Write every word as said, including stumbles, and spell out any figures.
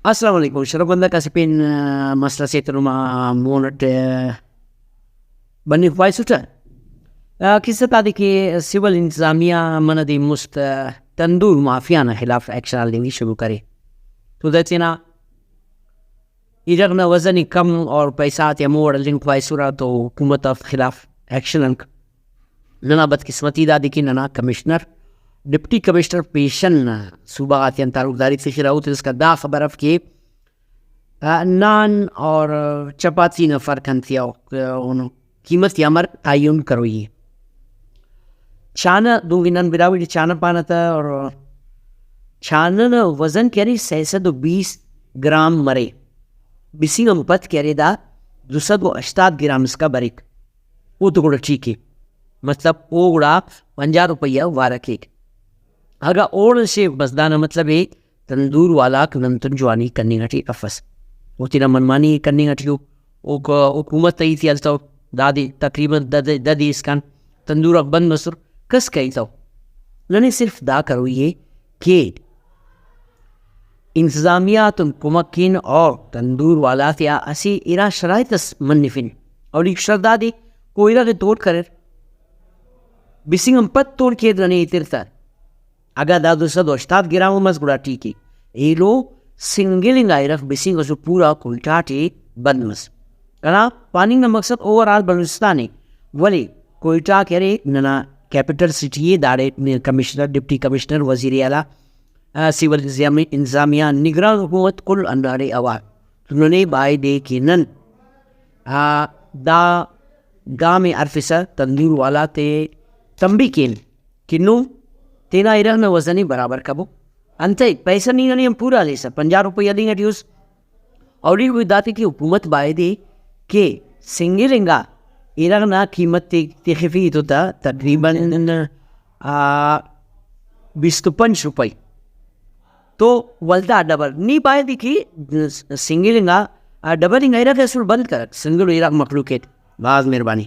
السلام علیکم شرف بندغ، اسہ پین، آ، مسئلہ سے تو نما مون اٹ، آ، بننگ خواہسٹہ۔ آ، کسہ دادے کہ سول انتظامیہ منہ دے مست، آ، تندور مافیا نا خلاف ایکشن ہلنگ ءِ شروع کرے، تو دا تینا ارغ نا وزن ءِ کم اور پیسہ غاتے ہمو وڑ ہلنگ خواہسرہ تو حکومت آفتا خلاف ایکشن ہلک۔ ننا بدقسمتی دادے کہ ننا کمشنر، ڈپٹی کمشنر پیشن نا صوبہ غاتیان تعلقداری تخرہ، اوتون اسکان دا خبر اف کہ، آ، نان اور چپاتی نا فرق انتیا ءُ، آ، اونا قیمت یا امر تعین کروئی ءِ۔ چانہ دنکہ نن براہوئی ٹی چانہ پانہ تہ، اور چانہ نا وزن کہ ارے سہ سد و بیس گرام مرے، بسنگ آن پد کہ ارے دا دو سد و ہشتاد گرام اسکا بریک۔ او تو گڑا ٹھیک ءِ، مطلب او گڑا پنجاہ روپیہ وعدہ کیک۔ اگہ اوڑان شیف بس، دانا مطلب ءِ تندور والاک ننتون جوانی کننگ ٹی افس، او تینا منمانی ءِ کننگ ٹی ءُ۔ اوکا حکومت ءِ ہیت ءِ ہلتو، دادے تقریباً دہ دے، دہ دے اسکان تندور آک بند مسر، کس کہیتو۔ ننے صرف دا کروئی ءِ کہ انتظامیہ تون کمک کن اور تندور والا تیا اسہ ارا شرائط اس منفن۔ اولیکو شرط دادے، او ارغ ءِ توڑ کریر، بسنگ آن پد توڑ کیر، ننے ایتر تہ۔ اگہ دا دو سد و ہشتاد گرام ہم مس گڑا ٹھیک ءِ، ایلو سنگل انگا ارغ بسنگ اسو پورا کوئٹہ ٹی بند مس۔ کنا پاننگ نا مقصد اوور آل بلوچستان ءِ، ولے کوئٹہ کہ ارے ننا کیپٹل سٹی ءِ، داڑے کمشنر، ڈپٹی کمشنر، وزیر اعلیٰ، آ، سول انتظامی-، انتظامیہ، نگران حکومت کل ہنداڑے اوار۔ تو ننے بایدے کہ نن، آ، دا گام ءِ ہرفسہ تندور والا تے تنبیہ کین کہ نم تینا ارغ نا وزن ءِ برابر کبو۔ انتئے پیسہ نی ننے آن پورا ہلیسہ، پنجاہ روپیہ دنگ ٹی اس۔ اولیکو داتے کہ حکومت بایدے کہ سنگل انگا ارغ نا قیمت تے تخفی تو تا تقریباً، آ، بیست و پنچ روپئی۔ تو ولدا ڈبل نی بایدے کہ سنگل انگا، آ، ڈبل انگا ارغ اسل بند کرک، سنگل ارغ مخلوق ایٹ۔ بھاز مہربانی۔